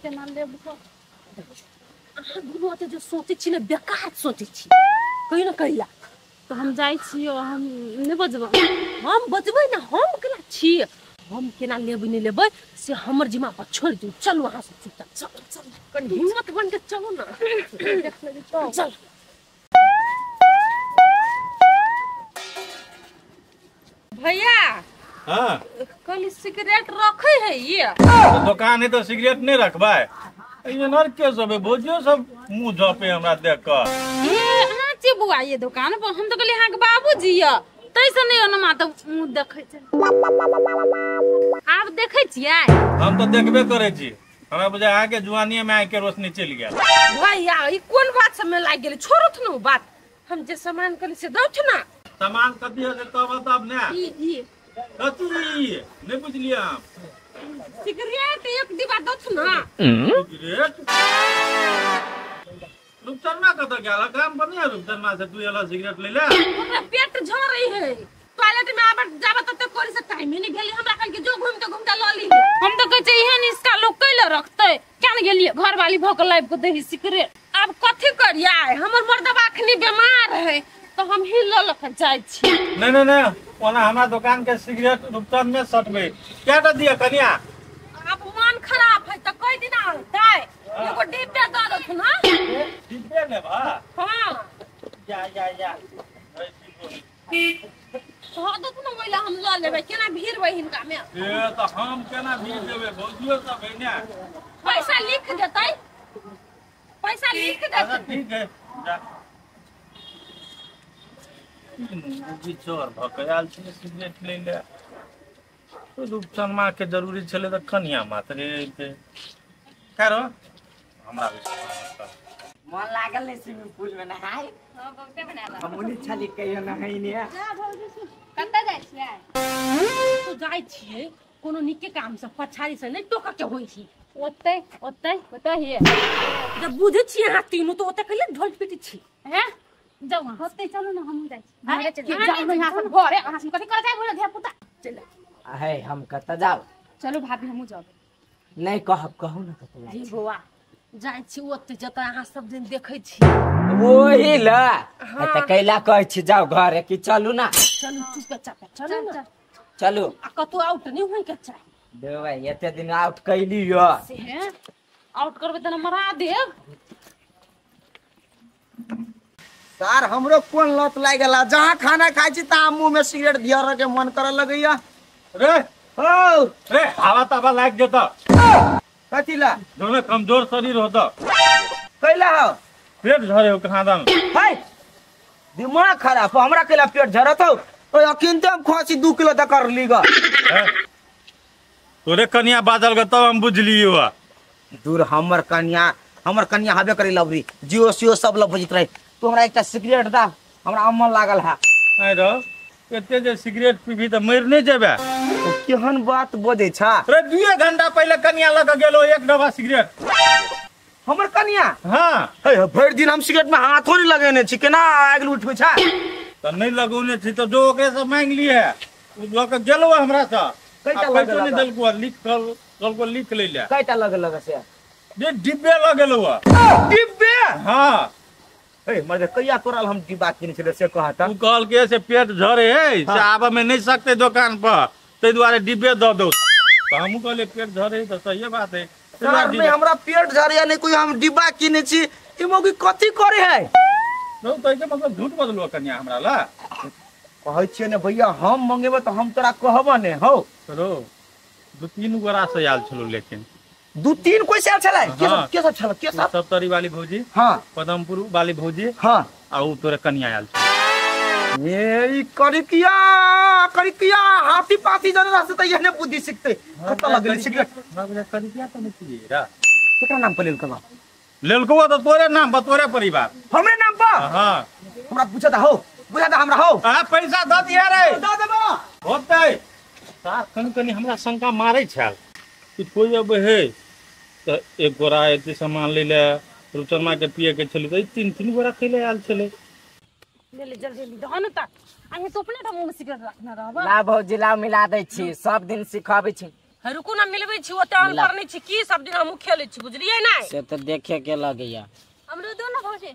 केना लेब अहाँ दुनू अते जे सोचै छी ने बेकार सोचै छी कहियो ने कहिया तऽ हम जाइ छियो हम नहि बजबै हम बजबै ने हम केना छी हम केना लेबै नहि लेबै से हमर जिम्मा पर छोड़ि दियौ चलू अहाँ सब चुपचाप चलू चलू कनि हिम्मत बन के चलू ना देख लेबै तऽ चल भैया हाँ कहली सिगरेट रखे है ये तो दुकान है तो सिगरेट नहीं रखबै ये नरके सब है भोजियो सब मुंह झपे हमरा देख के ए अहाँ छी बुआ ये दुकान पर हम तो कहली अहाँ के बाबूजी ये तैसे नहीं ओना तऽ मुंह देखै छै आब देखै छियै हम तो देखबे करे छी हमरा बुझाय अहाँ के जुआनी में आँख के रोशनी चलि गेल भैया ई कोन बात सब में लागि गेलै छोड़त न बात हम जे सामान कहली से दौथ ना सामान कथी है से तब बताब ने ई ई कथी नहीं बुझलियै हम सिगरेट एक डिब्बा दौथ ना सिगरेट रूपचनमा कतऽ गेल काम पर नहीं रूपचनमा से तू एला सिगरेट ले ले ओकरा पेट झरै है टॉयलेट में आबत जाबत त कोरी से टाइम नहीं भेलै हमरा कहल के जो घूमते घूमते ल ली हम तो कहै छियै एहन इसका लोग कैले रखतै क्या ने गेलियै घरवाली भऽ के लाबि के दही सिगरेट आब कथी करियै हमर मर्दबा अखनी बीमार है तो हम ही ल ल के जाइ छी नहीं नहीं नहीं ओना हमरा दुकान के सिगरेट रूपचंद में सटबै क्या टा दिया कनिया आब मन खराब है त कई दिन होतै एगो डिब्बे दऽ देथुन ना डिब्बे लेबा हां जा जा जा दऽ देथुन ना ओइला हम ल लेबै केना भीड़बै हिनका में ए त हम केना भीड़ देबै भौजियो सब है ने पैसा लिख देतै पैसा लिख अच्छा देतै ठीक है जा बिचोर भऽ के आयल छलै सिगरेट लै लए रूपचनमा के जरूरी छलै तऽ कनिया मात्र अयतै खैर हमरा मन लागल नहीं स्विमिंग पूल में नहाय हां बहुते बनाला हम नहीं छली कहियो नहाइने कतऽ जाइ छियै तो जाइ छियै कोनो नीके काम से पछाड़ी से नहि टोकऽ के होइ छै ओतै ओतै ओतै हे जब बुझै छियै अहाँ तीनू तऽ ओतऽ कैले ढोल पीटी छी हैं जाउ अहाँ ओतै चलू ने हमहूँ जाइ छी अरे अहाँ जाउ यहाँ से घरे अहाँ से कथी करऽ जाय बोले धिया पुता चल है हम कतऽ जाउ चलू भाभी हमहूँ जाउ नहीं कहब कहू ना कतऽ जाइ जी छी। बौआ जाइ छी ओतै जतऽ अहाँ सब दिन देखै छी ओही ल तऽ कैला कहै छी जाउ घरे कि चलू ना चलू चुपचाप चलू ना चलू आ कतौ आउट नहि होइ के चाही देबै एते दिन आउट कैली यो से हैं आउट करबै तऽ मरा देब सार हमरो कोन लत लागि गेला जहाँ खाना खाइ छी तहाँ मुंह में सिगरेट धियर के मन करे लगैया रे हौ रे हवा तावा लागि जेतऽ कथी ला जोने कमजोर शरीर होतऽ कैला हौ पेट झरे हो कहाँ दन है दिमाग खराब हो हमरा कैला पेट झरत हौ ओए अखिन तो हम खोसी 2 किलो त कर ली ग तोरे कनिया बाजल ग तब हम बुझलियो दूर हमर कनिया हबे करे लबरी जियो सियो सब लब बजित रहे तू हमरा एकटा सिगरेट दा हमरा अमन लागल है आइ रो एते जे सिगरेट पीबी त मरि नहि जेबे तो केहन बात बजै छा रे 2 घंटा पहिले कनिया लग गेलो एक डब्बा सिगरेट हमर कनिया हां हे भरि दिन हम सिगरेट में हाथो नहीं लगेने छी केना आगि उठबै छा त नहीं लगौने छी त जो ओकरे से मांगि लिए उ ल के गेलो हमरा से कैटा पैसो लगे नहीं देलको लिख कहलको लिख लै ले कैटा लगे लगे से जे डिब्बे ल गेलो डिब्बे हां हे मर्द कहिया तोरा हम डिब्बा किने छले से कहता उ कहलके से पेट झरे है से आबे में नहीं सकते दुकान पर तै दुआरे डिब्बे the दो त हमहु कहलिए पेट झरे त सही बात है सर नहीं हमरा पेट झरे नहीं कोई हम डिब्बा किने छी ई मौगी कथी करे है तो तै के मतलब झूठ बजलो कन्या हमरा ला कहै छियै ने भैया हम मंगेबै त हम तोरा कहब ने हौ रो 2-3 गोरा से आयल छलो लेकिन 2-3 कोई से आयल छलै के सब छल के सब सप्तरी वाली भौजी हां पदमपुर वाली भौजी हां आ उ तोरे कन्या आयल छल ए ई करिकिया करिकिया हाथी पाथी जने रहते त एहने बुद्धि सिखते कत लगले सिगरेट हमरा बुझा करिकिया त नहीं छियै रा केकरा नाम पर लेलको लेलको त तोरे नाम पर तोरे परिवार हमरे नाम पर हां हमरा पूछत हो बुझा हमरा हो आ पैसा the दिया रे the देबो होतै सार कनि कनि हमरा शंका मारै छल कि कोई अब है त एक गोरा एते सामान लै ले रुचनमा के पिए के छलै त 3-3 गोरा खैले आयल छलै ले ले जल्दी जल्दी दह न त अहीं तो अपने टा मुंह में सिगरेट रखने रहब ला भौजी ला मिला दै छी सब दिन सिखाबै छी है रुकू ना मिलबै छी ओते अनपढ़ नै छी की सब दिन हमहु खेलै छी बुझलियै नै से त देखे के लगैया हमरो दो ना भौजी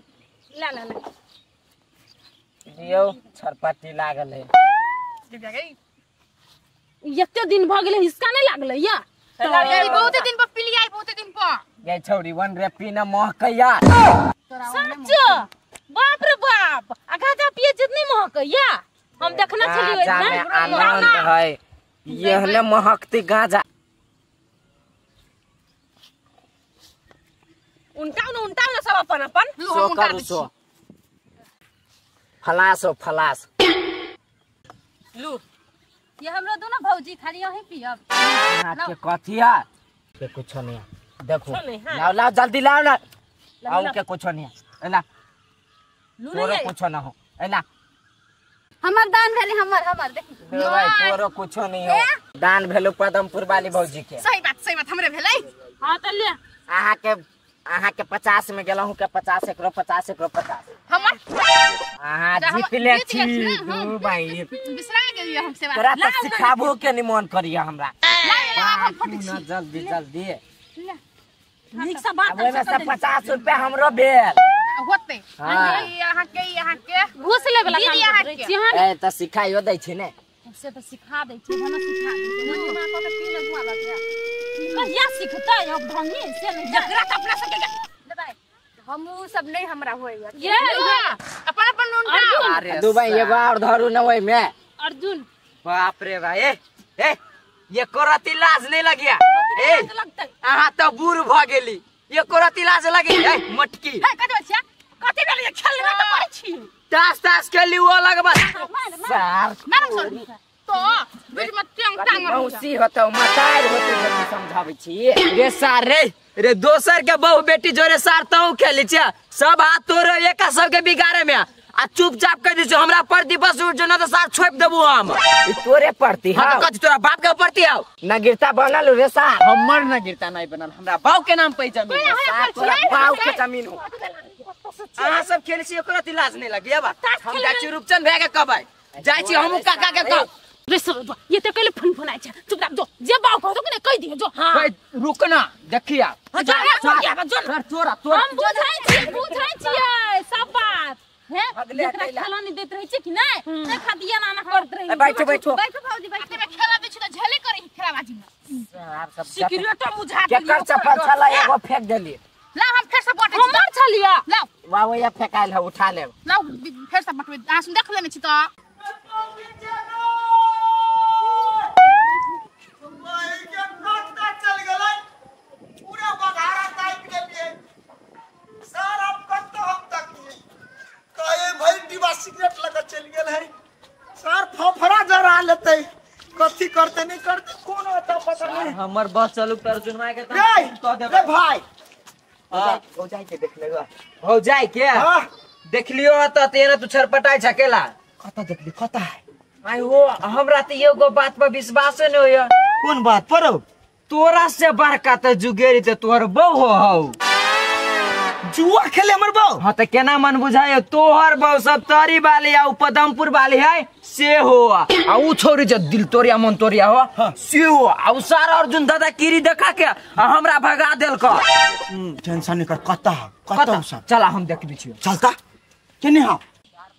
ला ला ला दियौ छरपट्टी लागल है एते दिन भ गेलै हिसका नै लागलै या बहुत दिन पर पिलियाई बहुत दिन पर ये छौड़ी वन रे पीना महकैया सच बाप रे बाप आ गाजा पिए जितने महकैया हम देखना छलियै ना आनंद है यहले महकती गाजा उनटाउ न उनटाउ न सब अपन अपन सो करू सो फलास हो फलास लू ये हमरो दो ना भौजी खाली यही पियब हाथ के कथी है के कुछ नहीं देखो लाओ लाओ जल्दी लाओ ना आओ के कुछ नहीं है ला तोरो कुछ ना हो एला हमर दान भेले हमर हमर देखी भाई तोरो कुछ नहीं हो दान भेलो पदमपुर वाली भौजी के सही बात हमरे भेलै हां त ले आहा के 50 में गेलहुं के 50 एकरो 50 एकरो 50 हमर आहा जीत ले छी दू भाई बिसरा गेलियै हम सेवा तोरा त सिखाबो के नहीं मन करिया हमरा ला हम फटी छी जल्दी जल्दी नीक से बात ओइमे से 50 रुपया हमरो भेल होते यहां के यहां के घूस ले वाला काम करै छी हां ए त सिखाइयो दै छी ने से त सिखा दै छी हम सिखा दै छी मन मां को के पी लगुआ लग कहिया सिखतै अब ढंगी से नहीं जकरा त अपना सके हम उ सब नहीं हमरा होइया ये अपन अपन नून अरे दू भाई एगो और धरू न ओइ में अर्जुन बाप रे भाई ए ये करती लाज नहीं लगिया ए अहाँ त बूढ़ भ गेली ये करती लाज लगी ए मटकी हे कथि छिया कथि भेल खेलबे त करै छी तास तास खेली वो अलग बात सर मारम सर तो बीच में टांग टांग मौसी होतौ मतार होतौ जल्दी समझाबै छी रे सार रे रे दोसर के बहु बेटी जोरे सार तौ खेली छी सब हाथ तोरे एका सब के बिगाड़े में आ चुपचाप कह दै छी हमरा परती बस उठ जो न त सार छोप देबू हम ई तोरे परती हां कथि तोरा बाप के परती आउ न गिरता बनल रे सार हमर न गिरता नहीं बनल हमरा बाप के नाम पे जमीन सार तोरा बाप के जमीन हो अहाँ सब खेल छी एकरो लाज नहीं लगी अब हम जाइ छी रूपचंद भैया के कहबै जाइ छी हमहू काका के कहब रे सब ये त कहिले फन फनाइ छ चुपचाप जो जे बाउ कहतो कि नै कहि दियो जो हां भाई रुक ना देखिया हां जो जो तोरा तोरा हम बुझै छियै सब बात हैं जेकरा खेला नहीं देत रहै छै कि नै ते खातिर ना ना करत रहै बैठो बैठो बैठो भौजी बैठो में खेला दै छी त झेले करै खेलाबाजी में सब सिगरेट मुझा केकर चप्पल छला एगो फेंक देली ला हम फेर से बाटै छी हमर छलिया लाओ वाह वया फेकाइल है उठा लेब लाओ फेर से बाटबै अहाँ सुन देख लेने छी त सिगरेट लगा चल गेल है सर फफड़ा जरा लेते कथि करते नहीं करते कोन होता पता नहीं हमर बस चलू पर अर्जुन के त कह देबै रे भाई हो जाय के देख लेगा हो जाय के हां देख लियो त तेना तू छरपटाय छकेला कत देखली कत है आई हो हमरा त एगो बात पर विश्वास नहीं होय कोन बात पर तोरा से बड़का त जुगेरी त तोहर बहु हो जुआ खेले हमर बहु हां त केना मन बुझायो तोहर बहु सब तरी वाली आ पदमपुर वाली है से हो आ उ छोरी जे दिल तोरिया मन तोरिया हो हाँ। से हो आ उ सारा अर्जुन दादा कीरी देखा के आ हमरा भगा देलक टेंशन नहीं कर कता कता सब चला हम देखबी छियो चलता केने हां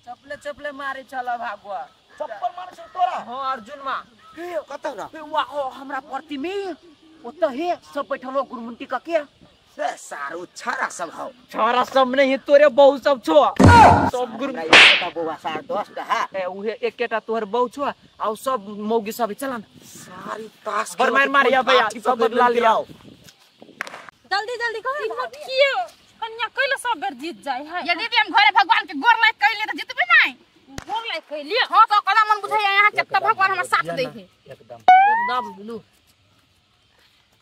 चपले चपले मारे चला भागवा चप्पल मारे छौ तोरा हां अर्जुन मा हे कता ना हे वाह हमरा प्रति में ओत हे सब बैठल हो गुरमुंटी का के से सारू छारा सब हो छारा सब नहीं है तोरे बहु सब छो सब गुरु हमरा बौआ सार दोस्त है ए उहे एकेटा तोहर बहु छो आ सब मौगी सब चला न सारी ताश बर मार मार या भैया सब बदला लियाओ जल्दी जल्दी कहो किए कन्या कइले सब बेर जीत जाय है ये दीदी हम घरे भगवान के गोर लाग कइले त जीतबे नहीं गोर लाग कइले हां तो कला मन बुझाय यहां के त भगवान हमरा साथ दै है एकदम एकदम लू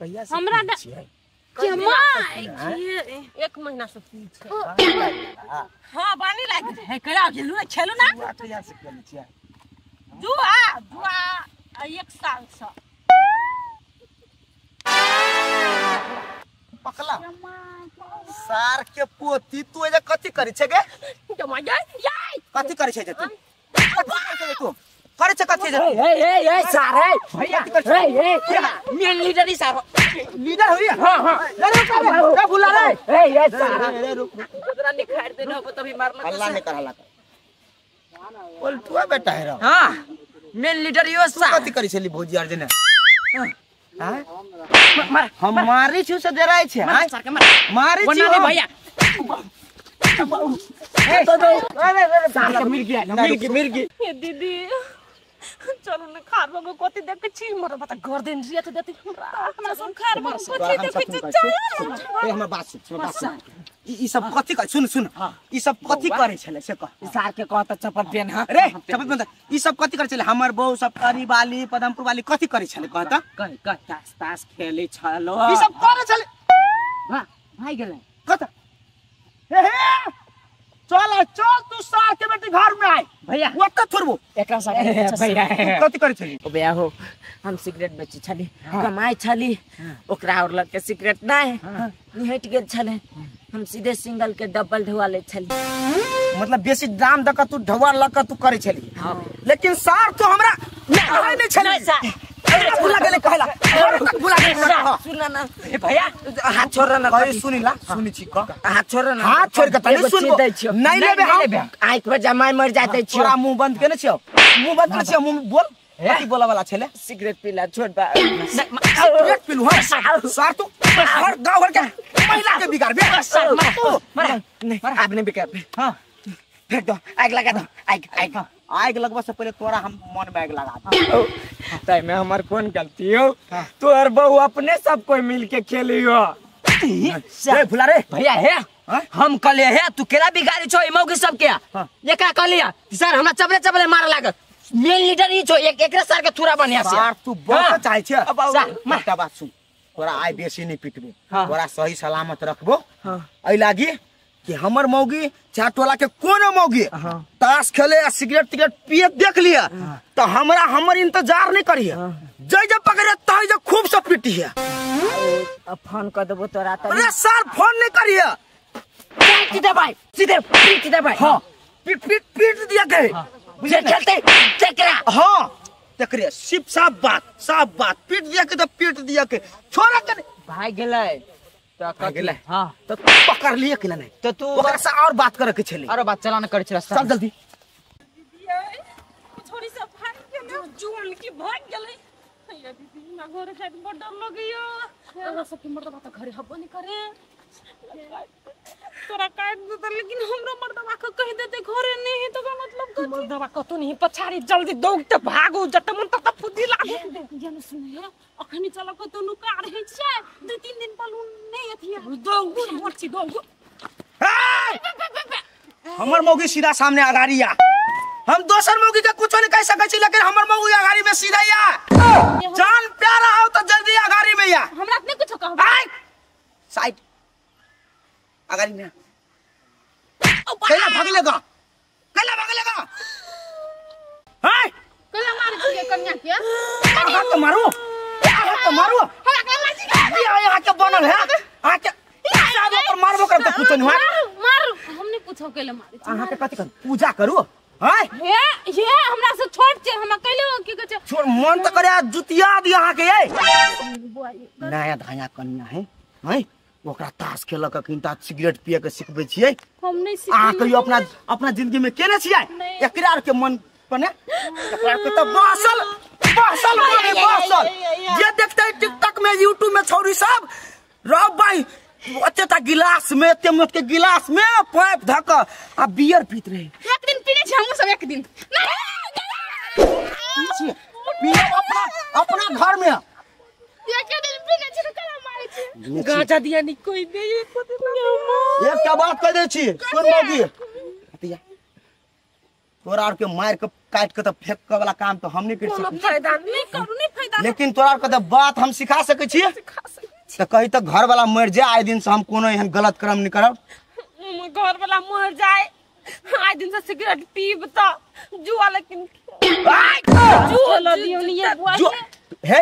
कहिया से हमरा के my एक महीना से पीछे हां बानी लाग है करा गेलु ना खेलु ना कहिया से खेलै छियै जुआ जुआ एक साल से पकला सार के पोती तू एजा कथि करै छै गे कथि करै छै तू करे छै कथि ए ए ए सार ए भैया ए ए मेन लीडर ही सार लीडर होई। हां हां रे भुला रे ए ए सार रे रुक तोरा निखार देनो तभी मारला हल्ला नहीं कर हल्ला कर बोल तू बेटा है। हां मेन लीडर यो सार कथि करै छली भौजी आर जेना। हां हम मारै छी से डराय छै। हां मारै छी भैया सार के मिल गया मिल गया। ये दीदी चलो न खारबो को कथि देखे छी मोर बता गर्दन रिया त देती हमरा हमरा सब खारबो कथि देखे छी। चल ए हमर बात सुन बात सुन ई सब कथि कर सुन सुन ई सब कथि करे छले से कह सार के कह त चप्पल पेन। हां रे चप्पल पेन ई सब कथि करे छले हमर बहू सब करी वाली पदमपुर वाली कथि करे छले कह त कह कह तास तास खेले छलो ई सब करे छले। वाह भाई गेलै कत हे हे चल चल तू सार के बेटी घर में आय भैया ओत थोड़बो एकरा साथ भैया कथि करे छली। ओ भैया हो हम सिगरेट बेची छली कमाई छली ओकरा और लग के सिगरेट नहीं निहट गेल छले हम सीधे सिंगल के डबल ढुआ ले छली मतलब बेसी दाम दक तू ढुआ लक तू करे छली। लेकिन सार तो हमरा नहीं नहीं छली भुला गेले कहला भुला गेले। सुन ना ए भैया हाथ छोड़ ना कहे सुनिला सुनि छी क हाथ छोड़ ना हाथ छोड़ के तनी सुनबो नहीं लेबे हम आंख पर जमाई मर जाते छी। तोरा मुंह बंद केने छियो मुंह बंद केने छियो मुंह बोल कथि बोला वाला छले सिगरेट पीला छोड़ बा सिगरेट पीलू। हां सार तू हर गांव भर के महिला के बिगाड़ बे मर नहीं आप नहीं बिगाड़। हां फेंक दो आग लगा दो आग आग आग लगवा से पहले तोरा हम मन में आग लगा दे। ताई में हमर कौन गलती हो तोहर बहू अपने सब कोई मिल के खेली हो। रे भुला रे भैया हे हम कहलिए हे तू केला बिगाड़ी छो ई मौगी सब के एकरा कहलिए सर हमरा चबले चबले मार लागत मेन लीडर ई छो एक एकरा सर के थुरा बनिया से सार तू बहुत चाहे छे। एकटा बात सुन तोरा आइ बेसी नहीं पिटबो तोरा सही सलामत रखबो एहि लागी कि हमर मौगी चाहे टोला के कोनो मौगी ताश खेले आ सिगरेट तिगरेट पिए देख लिया तो हमरा हमर इंतजार नहीं करिए जय जब पकड़े तय जब खूब से पिटी है। अब फोन कर देबो तोरा त अरे सर फोन नहीं करिए पीट दे भाई सीधे पीट दे भाई। हां पीट पीट पीट दिया के बुझे चलते तेकरा। हां तेकरे सिर्फ साफ बात पीट दिया के तो पीट दिया के छोड़ा के भाई गेलै गेलै। हां तो पकड़ लिए कि नहीं तो तू ओकरा से और बात करे के छले अरे बात चलाना करे छले चल जल्दी। दीदी छोरी सब भाग गेलै जुआन की भाग गेलै। हैया दीदी हमरा घर खाइत बड़ डर लगैया अहाँ सबके मर्दबा त घरे हबो नहीं करे तोरा काट देते लेकिन हमरो मर्दबा के कह देते घरे नहीं है तो का मतलब कथि मर्दबा कतो नहीं पछाड़ी जल्दी दौड़ के भागो जत मन तत फुदी लागो। जान सुन अखनी चल कतो नुका रहे छै 2-3 दिन पलून नहीं अथी दौड़ मोर छी दौड़। हमर मौगी सीधा सामने अगाड़ी आ हम दोसर मौगी के कुछो नहीं कह सकै छी लेकिन हमर मौगी अगाड़ी में सीधा या जान प्यारा हो तो जल्दी अगाड़ी में या हमरा नहीं कुछो कहब साइड अगाड़ी में कैला भागलेगा कैला भागलेगा हाय कैला मार दिए कन्या के अहाँ के मारू अहाँ के मारू हमरा के मार ये यहाँ के बनल है अहाँ के सारो पर मारबो करब त कुछो नहीं मारू मारू हम नहीं पूछो कैला मारे अहाँ के कथि करू पूजा करू हाय हे हे हमरा से छोट छै हमरा कैले की कहै छै छोड़ मन त करे जुतिया दी अहाँ के ये नया धाया कन्या है हैं ओकरा ताश खेल के किनता सिगरेट पिए के सिखबै छियै हम नहीं सिखबै। अहाँ कहियो अपना अपना जिंदगी में केने छियै एकरा आर के मन पने एकरा के त बसल बसल माने बसल जे देखते टिकटॉक में यूट्यूब में छौरी सब रब भाई एते ता गिलास में एते मोट के गिलास में पाइप धक आ बियर पीत रहे। एक दिन पीने छी हमहु सब एक दिन पिए अपना अपना घर में एक दिन पीने छी त केना मारै छी गाजा दिया नहीं कोई दे एकटा बात कह दै छी सुन मौगी हतिया तोरा आर के मार के काट के त फेंक के वाला काम तो हम नहीं कर कोनो सकै फायदा नहीं करू नहीं फायदा लेकिन तोरा आर के त बात हम सिखा सकै छी त कही त घर वाला मर जाए आइ दिन से हम कोनो एहन गलत कर्म नहीं करब। घर वाला मर जाए आइ दिन से सिगरेट पीब त जुआ लेकिन जुआ ल दियो नहीं ये बुआ हे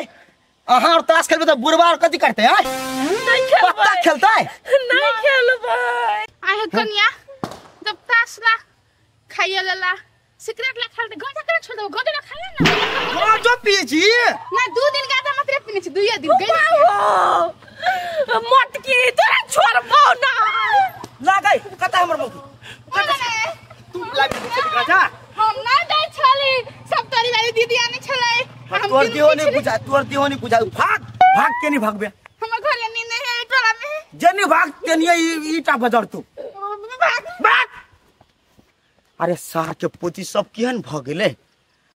अहाँ और ताश खेलबे त बुढ़वा और कथि करते हैं नहीं खेलबै पत्ता खेलतै नहीं खेलबै। आहे कन्या जब ताश ला खाइए लेला सिगरेट ला खाल गांजा केना छोड़ देबो गांजा ला खाले ना गांजो पिए छी ना 2 दिन गांजा मात्र पीने छी 2 दिन गई मोटकी तोरा छोड़बो ना लागै कता हमर मौगी तू लाबि दे गांजा हम ना जाय छली सब तोरी वाली दीदी आने छलै तोर देहो नहीं बुझा तोर देहो नहीं बुझा भाग भाग के नहीं भागबे हमर घर नींद नहीं है टोला में जनी भाग के नहीं ईटा बजर तू भाग भाग। अरे सार के पोती सब केहन भ गेलै।